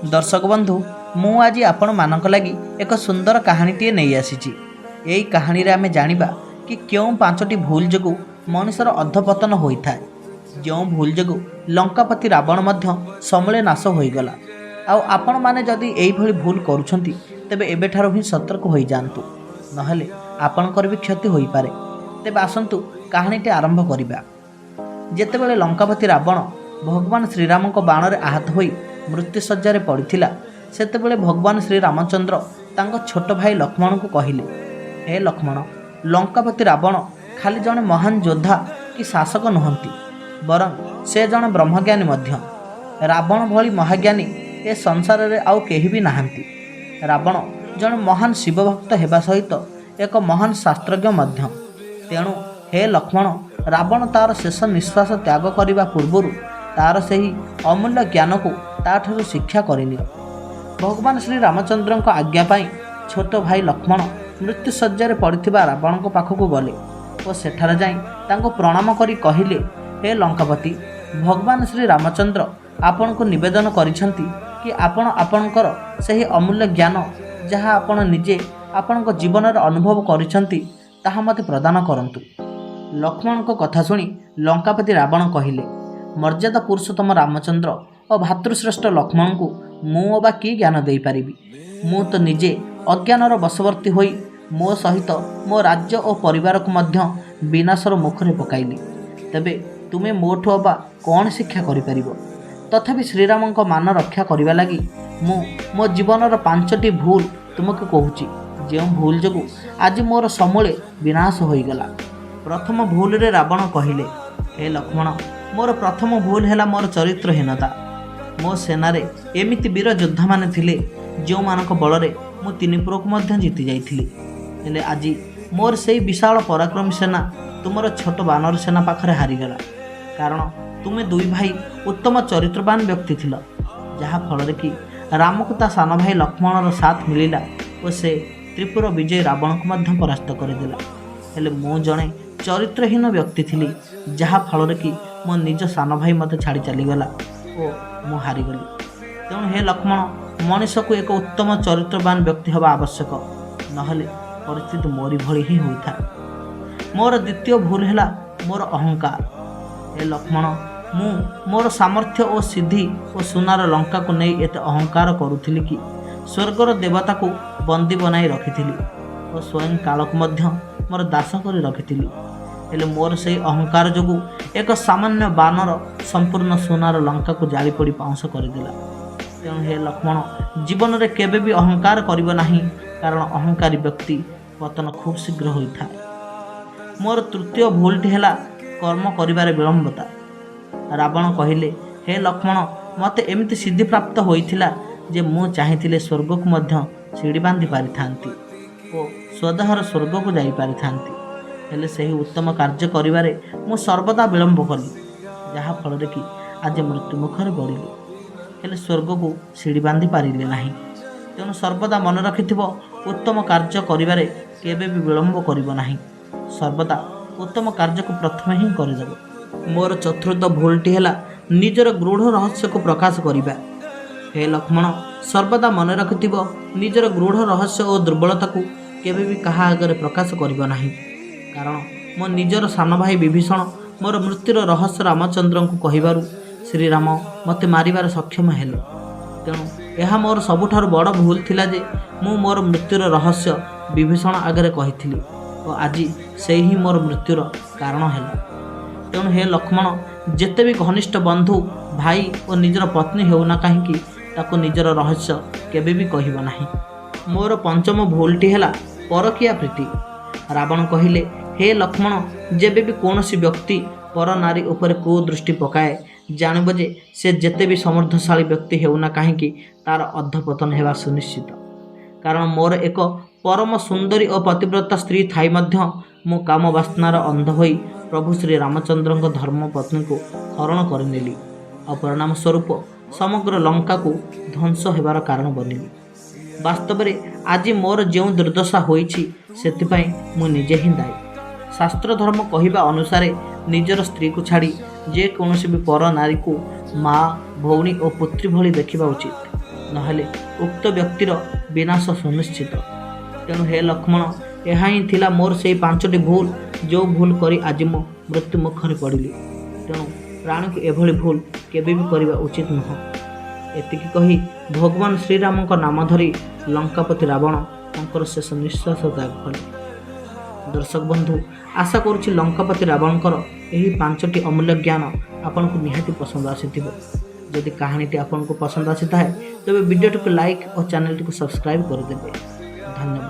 ଦର୍ଶକ ବନ୍ଧୁ, ମୁଁ ଆଜି ଆପଣମାନଙ୍କ ଲାଗି ଏକ ସୁନ୍ଦର କାହାଣୀଟିଏ ନେଇ ଆସିଛି। ଏହି କାହାଣୀରେ ଆମେ ଜାଣିବା କି କେଉଁ ପାଞ୍ଚଟି ଭୁଲ ଯୋଗୁଁ ମଣିଷର ଅଧପତନ ହୋଇଥାଏ, ଯେଉଁ ଭୁଲ ଯୋଗୁଁ ଲଙ୍କାପତି ରାବଣ ମଧ୍ୟ ସମୂଳେ ନାଶ ହୋଇଗଲା। ଆଉ ଆପଣମାନେ ଯଦି ଏଇଭଳି ଭୁଲ କରୁଛନ୍ତି, ତେବେ ଏବେଠାରୁ ହିଁ ସତର୍କ ହୋଇଯାଆନ୍ତୁ, ନହେଲେ ଆପଣଙ୍କର ବି କ୍ଷତି ହୋଇପାରେ। ତେବେ ଆସନ୍ତୁ କାହାଣୀଟି ଆରମ୍ଭ କରିବା। ଯେତେବେଳେ ଲଙ୍କାପତି ରାବଣ ଭଗବାନ ଶ୍ରୀରାମଙ୍କ ବାଣରେ ଆହତ ହୋଇ ମୃତ୍ୟୁଶଯ୍ୟାରେ ପଡ଼ିଥିଲା, ସେତେବେଳେ ଭଗବାନ ଶ୍ରୀରାମଚନ୍ଦ୍ର ତାଙ୍କ ଛୋଟ ଭାଇ ଲକ୍ଷ୍ମଣଙ୍କୁ କହିଲେ, "ହେ ଲକ୍ଷ୍ମଣ, ଲଙ୍କାପତି ରାବଣ ଖାଲି ଜଣେ ମହାନ ଯୋଦ୍ଧା କି ଶାସକ ନୁହନ୍ତି, ବରଂ ସେ ଜଣେ ବ୍ରହ୍ମଜ୍ଞାନୀ ମଧ୍ୟ। ରାବଣ ଭଳି ମହାଜ୍ଞାନୀ ଏ ସଂସାରରେ ଆଉ କେହି ବି ନାହାନ୍ତି। ରାବଣ ଜଣେ ମହାନ ଶିବଭକ୍ତ ହେବା ସହିତ ଏକ ମହାନ ଶାସ୍ତ୍ରଜ୍ଞ ମଧ୍ୟ। ତେଣୁ ହେ ଲକ୍ଷ୍ମଣ, ରାବଣ ତା'ର ଶେଷ ନିଶ୍ୱାସ ତ୍ୟାଗ କରିବା ପୂର୍ବରୁ ତା'ର ସେହି ଅମୂଲ୍ୟ ଜ୍ଞାନକୁ ତା'ଠାରୁ ଶିକ୍ଷା କରିନିଅ।" ଭଗବାନ ଶ୍ରୀ ରାମଚନ୍ଦ୍ରଙ୍କ ଆଜ୍ଞା ପାଇ ଛୋଟ ଭାଇ ଲକ୍ଷ୍ମଣ ମୃତ୍ୟୁଶଯ୍ୟାରେ ପଡ଼ିଥିବା ରାବଣଙ୍କ ପାଖକୁ ଗଲେ ଓ ସେଠାରେ ଯାଇ ତାଙ୍କୁ ପ୍ରଣାମ କରି କହିଲେ, "ହେ ଲଙ୍କାପତି, ଭଗବାନ ଶ୍ରୀ ରାମଚନ୍ଦ୍ର ଆପଣଙ୍କୁ ନିବେଦନ କରିଛନ୍ତି କି ଆପଣ ଆପଣଙ୍କର ସେହି ଅମୂଲ୍ୟ ଜ୍ଞାନ, ଯାହା ଆପଣ ନିଜେ ଆପଣଙ୍କ ଜୀବନରେ ଅନୁଭବ କରିଛନ୍ତି, ତାହା ମୋତେ ପ୍ରଦାନ କରନ୍ତୁ।" ଲକ୍ଷ୍ମଣଙ୍କ କଥା ଶୁଣି ଲଙ୍କାପତି ରାବଣ କହିଲେ, "ମର୍ଯ୍ୟାଦା ପୁରୁଷୋତ୍ତମ ରାମଚନ୍ଦ୍ର ଓ ଭାତୃଶ୍ରେଷ୍ଠ ଲକ୍ଷ୍ମଣଙ୍କୁ ମୁଁ ଅବା କି ଜ୍ଞାନ ଦେଇପାରିବି? ମୁଁ ତ ନିଜେ ଅଜ୍ଞାନର ବଶବର୍ତ୍ତୀ ହୋଇ ମୋ ସହିତ ମୋ ରାଜ୍ୟ ଓ ପରିବାରକୁ ମଧ୍ୟ ବିନାଶର ମୁଖରେ ପକାଇଲି। ତେବେ ତୁମେ ମୋଠୁ ଅବା କ'ଣ ଶିକ୍ଷା କରିପାରିବ? ତଥାପି ଶ୍ରୀରାମଙ୍କ ମାନ ରକ୍ଷା କରିବା ଲାଗି ମୁଁ ମୋ ଜୀବନର ପାଞ୍ଚଟି ଭୁଲ ତୁମକୁ କହୁଛି, ଯେଉଁ ଭୁଲ ଯୋଗୁଁ ଆଜି ମୋର ସମୂଳେ ବିନାଶ ହୋଇଗଲା।" ପ୍ରଥମ ଭୁଲରେ ରାବଣ କହିଲେ, "ହେ ଲକ୍ଷ୍ମଣ, ମୋର ପ୍ରଥମ ଭୁଲ ହେଲା ମୋର ଚରିତ୍ରହୀନତା। ମୋ ସେନାରେ ଏମିତି ବୀର ଯୋଦ୍ଧାମାନେ ଥିଲେ, ଯେଉଁମାନଙ୍କ ବଳରେ ମୁଁ ତିନିପୁରକୁ ମଧ୍ୟ ଜିତି ଯାଇଥିଲି। ହେଲେ ଆଜି ମୋର ସେଇ ବିଶାଳ ପରାକ୍ରମୀ ସେନା ତୁମର ଛୋଟ ବାନର ସେନା ପାଖରେ ହାରିଗଲା। କାରଣ ତୁମେ ଦୁଇ ଭାଇ ଉତ୍ତମ ଚରିତ୍ରବାନ ବ୍ୟକ୍ତି ଥିଲ, ଯାହାଫଳରେ କି ରାମକୁ ତା ସାନ ଭାଇ ଲକ୍ଷ୍ମଣର ସାଥ ମିଳିଲା ଓ ସେ ତ୍ରିପୁର ବିଜୟୀ ରାବଣକୁ ମଧ୍ୟ ପରାସ୍ତ କରିଦେଲା। ହେଲେ ମୁଁ ଜଣେ ଚରିତ୍ରହୀନ ବ୍ୟକ୍ତି ଥିଲି, ଯାହାଫଳରେ କି ମୋ ନିଜ ସାନ ଭାଇ ମୋତେ ଛାଡ଼ି ଚାଲିଗଲା ଓ ମୁଁ ହାରିଗଲି। ତେଣୁ ହେ ଲକ୍ଷ୍ମଣ, ମଣିଷକୁ ଏକ ଉତ୍ତମ ଚରିତ୍ରବାନ ବ୍ୟକ୍ତି ହେବା ଆବଶ୍ୟକ, ନହେଲେ ପରିସ୍ଥିତି ମୋରି ଭଳି ହିଁ ହୋଇଥାଏ। ମୋର ଦ୍ୱିତୀୟ ଭୁଲ ହେଲା ମୋର ଅହଙ୍କାର। ହେ ଲକ୍ଷ୍ମଣ, ମୁଁ ମୋର ସାମର୍ଥ୍ୟ ଓ ସିଦ୍ଧି ଓ ସୁନାର ଲଙ୍କାକୁ ନେଇ ଏତେ ଅହଙ୍କାର କରୁଥିଲି କି ସ୍ୱର୍ଗର ଦେବତାକୁ ବନ୍ଦୀ ବନାଇ ରଖିଥିଲି ଓ ସ୍ୱୟଂ କାଳକୁ ମଧ୍ୟ ମୋର ଦାସ କରି ରଖିଥିଲି। ହେଲେ ମୋର ସେଇ ଅହଙ୍କାର ଯୋଗୁଁ ଏକ ସାମାନ୍ୟ ବାନର ସମ୍ପୂର୍ଣ୍ଣ ସୁନାର ଲଙ୍କାକୁ ଜାଳି ପୋଡ଼ି ପାଉଁଶ କରିଦେଲା। ତେଣୁ ହେ ଲକ୍ଷ୍ମଣ, ଜୀବନରେ କେବେ ବି ଅହଙ୍କାର କରିବ ନାହିଁ, କାରଣ ଅହଙ୍କାରୀ ବ୍ୟକ୍ତି ପତନ ଖୁବ୍ ଶୀଘ୍ର ହୋଇଥାଏ। ମୋର ତୃତୀୟ ଭୁଲଟି ହେଲା କର୍ମ କରିବାରେ ବିଳମ୍ବତା।" ରାବଣ କହିଲେ, "ହେ ଲକ୍ଷ୍ମଣ, ମୋତେ ଏମିତି ସିଦ୍ଧିପ୍ରାପ୍ତ ହୋଇଥିଲା ଯେ ମୁଁ ଚାହିଁଥିଲେ ସ୍ୱର୍ଗକୁ ମଧ୍ୟ ସିଡ଼ି ବାନ୍ଧି ପାରିଥାନ୍ତି ଓ ସ୍ୱଦେହର ସ୍ୱର୍ଗକୁ ଯାଇପାରିଥାନ୍ତି। ହେଲେ ସେହି ଉତ୍ତମ କାର୍ଯ୍ୟ କରିବାରେ ମୁଁ ସର୍ବଦା ବିଳମ୍ବ କଲି, ଯାହାଫଳରେ କି ଆଜି ମୃତ୍ୟୁ ମୁଖରେ ପଡ଼ିଲି, ହେଲେ ସ୍ୱର୍ଗକୁ ସିଡ଼ି ବାନ୍ଧି ପାରିଲି ନାହିଁ। ତେଣୁ ସର୍ବଦା ମନେ ରଖିଥିବ, ଉତ୍ତମ କାର୍ଯ୍ୟ କରିବାରେ କେବେ ବି ବିଳମ୍ବ କରିବ ନାହିଁ। ସର୍ବଦା ଉତ୍ତମ କାର୍ଯ୍ୟକୁ ପ୍ରଥମେ ହିଁ କରିଦେବ। ମୋର ଚତୁର୍ଥ ଭୁଲଟି ହେଲା ନିଜର ଗୂଢ଼ ରହସ୍ୟକୁ ପ୍ରକାଶ କରିବା। ହେ ଲକ୍ଷ୍ମଣ, ସର୍ବଦା ମନେ ରଖିଥିବ, ନିଜର ଗୂଢ଼ ରହସ୍ୟ ଓ ଦୁର୍ବଳତାକୁ କେବେ ବି କାହା ଆଗରେ ପ୍ରକାଶ କରିବ ନାହିଁ। କାରଣ ମୋ ନିଜର ସାନ ଭାଇ ବିଭୀଷଣ ମୋର ମୃତ୍ୟୁର ରହସ୍ୟ ରାମଚନ୍ଦ୍ରଙ୍କୁ କହିବାରୁ ଶ୍ରୀରାମ ମୋତେ ମାରିବାରେ ସକ୍ଷମ ହେଲେ। ତେଣୁ ଏହା ମୋର ସବୁଠାରୁ ବଡ଼ ଭୁଲ ଥିଲା ଯେ ମୁଁ ମୋର ମୃତ୍ୟୁର ରହସ୍ୟ ବିଭୀଷଣ ଆଗରେ କହିଥିଲି ଓ ଆଜି ସେଇ ହିଁ ମୋର ମୃତ୍ୟୁର କାରଣ ହେଲା। ତେଣୁ ହେ ଲକ୍ଷ୍ମଣ, ଯେତେ ବି ଘନିଷ୍ଠ ବନ୍ଧୁ, ଭାଇ ଓ ନିଜର ପତ୍ନୀ ହେଉନା କାହିଁକି, ତାକୁ ନିଜର ରହସ୍ୟ କେବେ ବି କହିବ ନାହିଁ। ମୋର ପଞ୍ଚମ ଭୁଲଟି ହେଲା ପରକୀୟା ପ୍ରୀତି।" ରାବଣ କହିଲେ, "ହେ ଲକ୍ଷ୍ମଣ, ଯେବେ ବି କୌଣସି ବ୍ୟକ୍ତି ପର ନାରୀ ଉପରେ କୁଦୃଷ୍ଟି ପକାଏ, ଜାଣିବ ଯେ ସେ ଯେତେ ବି ସମୃଦ୍ଧଶାଳୀ ବ୍ୟକ୍ତି ହେଉନା କାହିଁକି, ତା'ର ଅଧପତନ ହେବା ସୁନିଶ୍ଚିତ। କାରଣ ମୋର ଏକ ପରମ ସୁନ୍ଦରୀ ଓ ପତିବ୍ରତା ସ୍ତ୍ରୀ ଥାଇ ମଧ୍ୟ ମୁଁ କାମ ବାସନାର ଅନ୍ଧ ହୋଇ ପ୍ରଭୁ ଶ୍ରୀ ରାମଚନ୍ଦ୍ରଙ୍କ ଧର୍ମ ପତ୍ନୀକୁ ହରଣ କରିନେଲି ଆଉ ପରିଣାମ ସ୍ୱରୂପ ସମଗ୍ର ଲଙ୍କାକୁ ଧ୍ୱଂସ ହେବାର କାରଣ ବନିଲି। ବାସ୍ତବରେ ଆଜି ମୋର ଯେଉଁ ଦୁର୍ଦ୍ଦଶା ହୋଇଛି, ସେଥିପାଇଁ ମୁଁ ନିଜେ ହିଁ ଦାୟୀ। ଶାସ୍ତ୍ର ଧର୍ମ କହିବା ଅନୁସାରେ ନିଜର ସ୍ତ୍ରୀକୁ ଛାଡ଼ି ଯେକୌଣସି ବି ପର ନାରୀକୁ ମା, ଭଉଣୀ ଓ ପୁତ୍ରୀ ଭଳି ଦେଖିବା ଉଚିତ। ନହେଲେ ଉକ୍ତ ବ୍ୟକ୍ତିର ବିନାଶ ସୁନିଶ୍ଚିତ। ତେଣୁ ହେ ଲକ୍ଷ୍ମଣ, ଏହା ହିଁ ଥିଲା ମୋର ସେଇ ପାଞ୍ଚଟି ଭୁଲ, ଯେଉଁ ଭୁଲ କରି ଆଜି ମୁଁ ମୃତ୍ୟୁ ମୁଖରେ ପଡ଼ିଲି। ତେଣୁ ପ୍ରାଣୀକୁ ଏଭଳି ଭୁଲ କେବେ ବି କରିବା ଉଚିତ ନୁହଁ। ଏତିକି କହି ଭଗବାନ ଶ୍ରୀରାମଙ୍କ ନାମ ଧରି ଲଙ୍କାପତି ରାବଣ ତାଙ୍କର ଶେଷ ନିଶ୍ୱାସ ତ୍ୟାଗ କଲେ। ଦର୍ଶକ ବନ୍ଧୁ, ଆଶା କରୁଛି ଲଙ୍କାପତି ରାବଣଙ୍କର ଏହି ପାଞ୍ଚଟି ଅମୂଲ୍ୟ ଜ୍ଞାନ ଆପଣଙ୍କୁ ନିହାତି ପସନ୍ଦ ଆସିଥିବ। ଯଦି କାହାଣୀଟି ଆପଣଙ୍କୁ ପସନ୍ଦ ଆସିଥାଏ, ତେବେ ଭିଡ଼ିଓଟିକୁ ଲାଇକ୍ ଓ ଚ୍ୟାନେଲଟିକୁ ସବସ୍କ୍ରାଇବ୍ କରିଦେବେ। ଧନ୍ୟବାଦ।